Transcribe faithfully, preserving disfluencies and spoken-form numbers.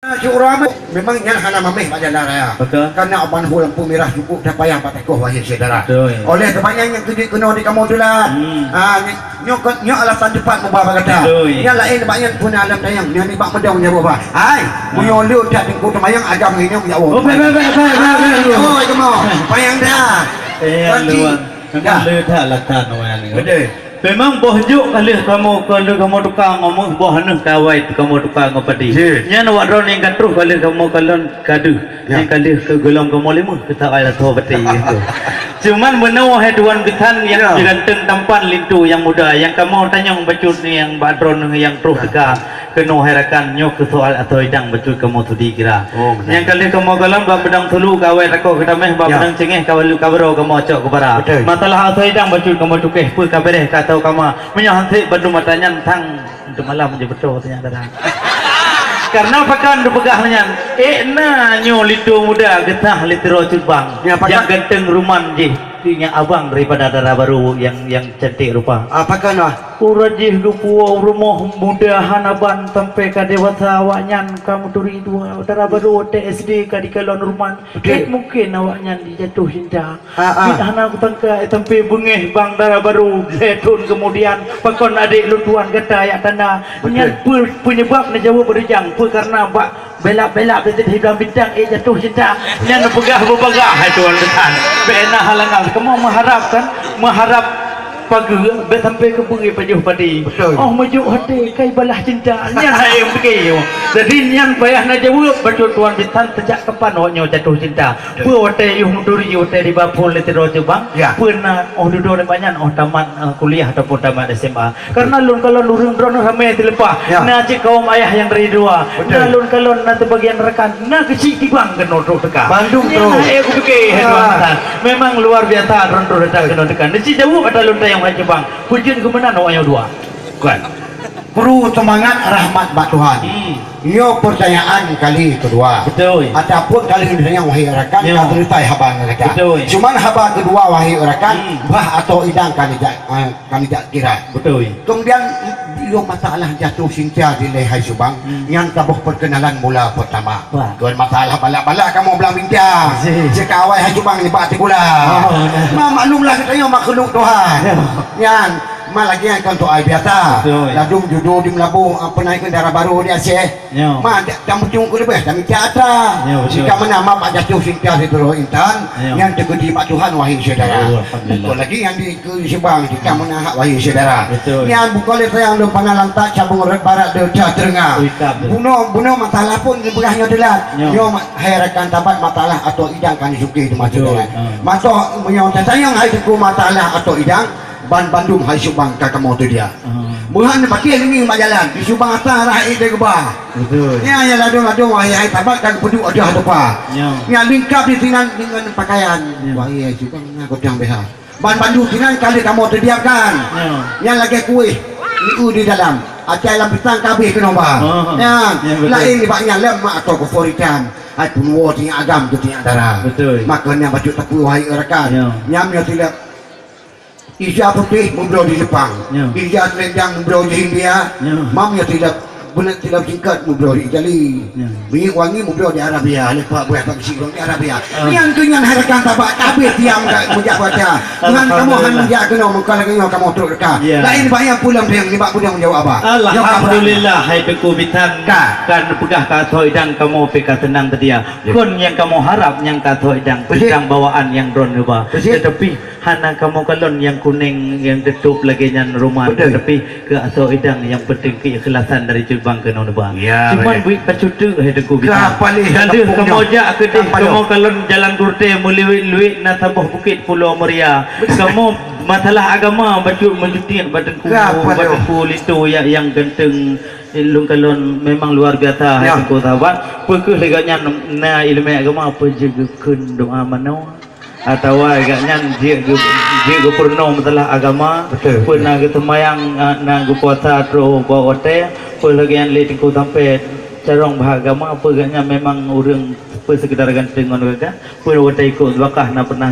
Syukur ramé, memang nyan hana mameh bak jalan raya. Betul. Karena ban hu lampu merah cukup dah payah bak takoh wahai syedara. Betul. Oleh sebab nyan nyang keujeuet keunoe di kamoe teulat. Hmm. Ah, ny-, nyoe ke, nyoe alasan tepat muba bak gata. Betul. Nyan laén bak nyan pun alam dayang, nyan nibak meudong nyan bah. Hai, meunyoe le that teungku teumayang agam nginyong ya Allah. Oh, baik, baik, baik, baik, baik, baik. Oh, kamoe. Payang dah. Eh, luar. Memang le that latan orang ni. Betul. Memang boh juk ka lheueh kamoe, ka lheueh kamoe tuka ngon meuh, boh neuh ka awai kamoe tuka ngon padi. Ye. Nyan awak droe nyang ka troh ka lheueh kamoe kalon ka deuh. Ya. Nyang ka lheueh keu gohlom kamoe lé meuh, keu tawai lasoe padi. Cuman meunoe hai tuan bisan nyang ganteng tampan linto nyang muda, nyang kamoe tanyong bacut nyang bak droe neuh nyang troh teuka. Keunoe hai rakan, nyoe keuh soal asoe idang bacut kamoe sudi kira. Oh, benar. Nyang ka lheueh kamoe gohlom bak beudang sulu ka awai takoh geutameh, bak beudang cengeh ka walu ka baroe kamoe cok keu bara. Betul. Masalah asoe idang bacut kamoe cukéh, peue ka beureh ka asoe kama. Meunyoe han sép bandum atra nyan sang untuk malam je beutôi tanya dara. Karena pakon teupeugah nyan, ék na nyoe linto muda geusah lé sidroe cut bang. Ya, pakon. Nyang ganteng ruman jih, nyang abang daripada dara barô nyang, nyang cantik rupa. Ah, pakon, ah? Uroe jih geupuwoe u rumoh muda hana ban sampai ka dewasa awaknyan ka meuturi dua. Dara barô watèe S D ka dikalon ruman. Betul. Eh, mungkin awaknyan dijatuh cinta. Ha, ha. Jeuet hana kusangka, eh, sampai beungéh bang dara barô lhèe thôn kemudian pakon adék lôn tuan gata jak tanda. Betul. Nyan peue-, peunyeubab neujaweueb beurijang, peue karena bak belak-belak beutet hidang bintang, eh, jatuh cinta. Nyan peugah beubagaih hai tuan gata. Bèk na halangan. Kamoe meuharab kan, meuharab pageue, bèk sampai keubeue pajoh padi. Betul. Oh, meujok até, kai balah cinta. Nyan hai mungkin. Jadi, nyan payah na jaweueb, bacut tuan bisan sejak kapan awak nyoe jatuh cinta. Betul. Peue watèe yôh meuturi, watèe diba phôn lé sidroe cut bang. Ya. Peue na, oh, dudoe nibak nyan, oh, tamat, eh, kuliah ataupun tamat S M A. Karena lôn kalon ureueng droeneuh ramé teuleupah. Ya. Na cit kaum ayah nyang dari dua. Betul. Na lôn kalon, na teubagian rakan, na keuchik tibang keunoe trok teuka. Bandum trok. Nyan hai kupike, hai tuan bisan. Memang luar biasa droeneuh datang keunoe teuka. Neuci jaweueb ata lôn tanyong hai cut bang. Peue jeuet keu meunan awak nyoe dua? Bukan. Kru seumangat rahmat bak Tuhan. Hmm. Nyoe pertanyaan kali kedua. Betul. Ataupun kali nyoe wahai rakan, ya, ka selesai haba ngon gata. Betul. Cuman haba kedua wahai rakan, hmm, bah asoe idang ka neujak, eh, ka neujak kira. Betul. Kemudian, yoh masalah jatuh cinta dilèe hai cut bang, hmm, nyan ka boh perkenalan mula pertama. Wah. Kon masalah balak-balak kamoe blang bincang. Sih. Cit ka awai hai cut bang nibak teugulang. Oh, nah. Ma-, maklumlah geutanyoe makhluk Tuhan. Ya. Nyan, ma lagèe nyan kon soai biasa. Betul. Ladôm judo di Meulaboh, ah, peunaikkan dara barô di Aceh. Ya. Ma, da-, dan beujeuet keu leubeh, dan mita atra. Ya, betul. Jika meunan ma bak jatuh cinta sidroe intan, ya, nyan teukeudi bak Tuhan, wahai syedara. Ya, alhamdulillah. Kon lagèe nyan di Keu cut bang, jika meunan hak wahai syedara. Betul. Nyan bukon lé sayang lôn pandang lantak cabong rot barat deuh teungoh. Ui, ka betul. Bunoe, bunoe masalah phôn geupeugah nyoe teulat. Nyoe. Nyoe ma-, hai rakan sabat masalah asoe idang ka neusuké teuma teulat. Betul. Ha. Masoe meunyoe tatanyong hai teungku masalah asoe idang, ban bandum hai cut bang ka kamoe teudiak. Ha. Meuhan pakéh lingieng bak jalan, di cut bang asa rhah ék teugeubah. Betul. Nyan nyang ladôm-ladôm wahai hai sabat ka geupeuduek ateueh tupa. Nyoe. Nyan lengkap di sinan deungon pakaian. Nyoe. Wahai hai cut bang na kotang B H. Ban bandum sinan ka lheueh kamoe teudiamkan. Ya. Nyan lagèe kueh, liu di dalam. Até lam pisang ka habéh keunoe ba. Oh. Nyan, ya, betul. Laén nibak nyan lom mak atau keuforitan. Hai peunuwoe sinyak agam keu sinyak dara. Betul. Maka nyan bacut teupeu wahai rakan. Ya. Nyan nyoe silap. Ija putéh meubloe di Jepang. Ya. Ija selendang meubloe di India. Ya. Mam nyoe silap. Beuneuek tilam singkat meubloe di Itali. Ya. Minyeuk wangi meubloe di Arabia, leupah buah bak sigoe di Arabia. Ah. Nyan keuh nyan hai rakan sabat, kabeh tiam ka meujak baca. Tuhan kamoe han meujak keunoe, meuka lagèe nyoe kamoe trok teuka. Ya. Laén banyak pulang yang nibak pulang jawab abah. Alhamdulillah, hai Teungku Bisan. Ka. Kan peugah ka asoe idang kamoe pih ka seunang teudia. Ya. Kon nyang kamoe harab nyang ka asoe idang, betul, idang bawaan nyang droeneuh ba. Betul. Tetapi hana kamoe kalon nyang kuneng nyang teutup lagèe nyan ruman, betul, tapi keu asoe idang nyang penting keikhlasan dari cut bang keunoe neuba. Ya, cuman ya, buet pacut teuk hai Teungku Bisan. Ka paléh. Dan deuh kamoe jak keudeh, ka paléh, kamoe kalon jalan gurtée meuliwet-liwet na saboh bukét Pulo Meuria. Betul. Kamoe masalah agama bacut meujutiek bak Teungku, ka paléh, bak Teungku Lito nyang, nyang ganteng. Lôn kalon memang luar biasa hai, ya, Teungku sahabat. Peu kheueh lagèe nyan na ileumèe agama, peu jeuet geukheun doa manoe. Atawa gobnyan jeuet geu-, jeuet geupeurunoe masalah agama, betul, peue, betul, na geuseumayang, na, na geupuasa troh bak watèe, peue lagèe nyan lé Teungku sampoe carông bak agama, peue gobnyan memang ureueng peue seukeudar ganteng ngon gagah, peue watèe ikôt seulakah na pernah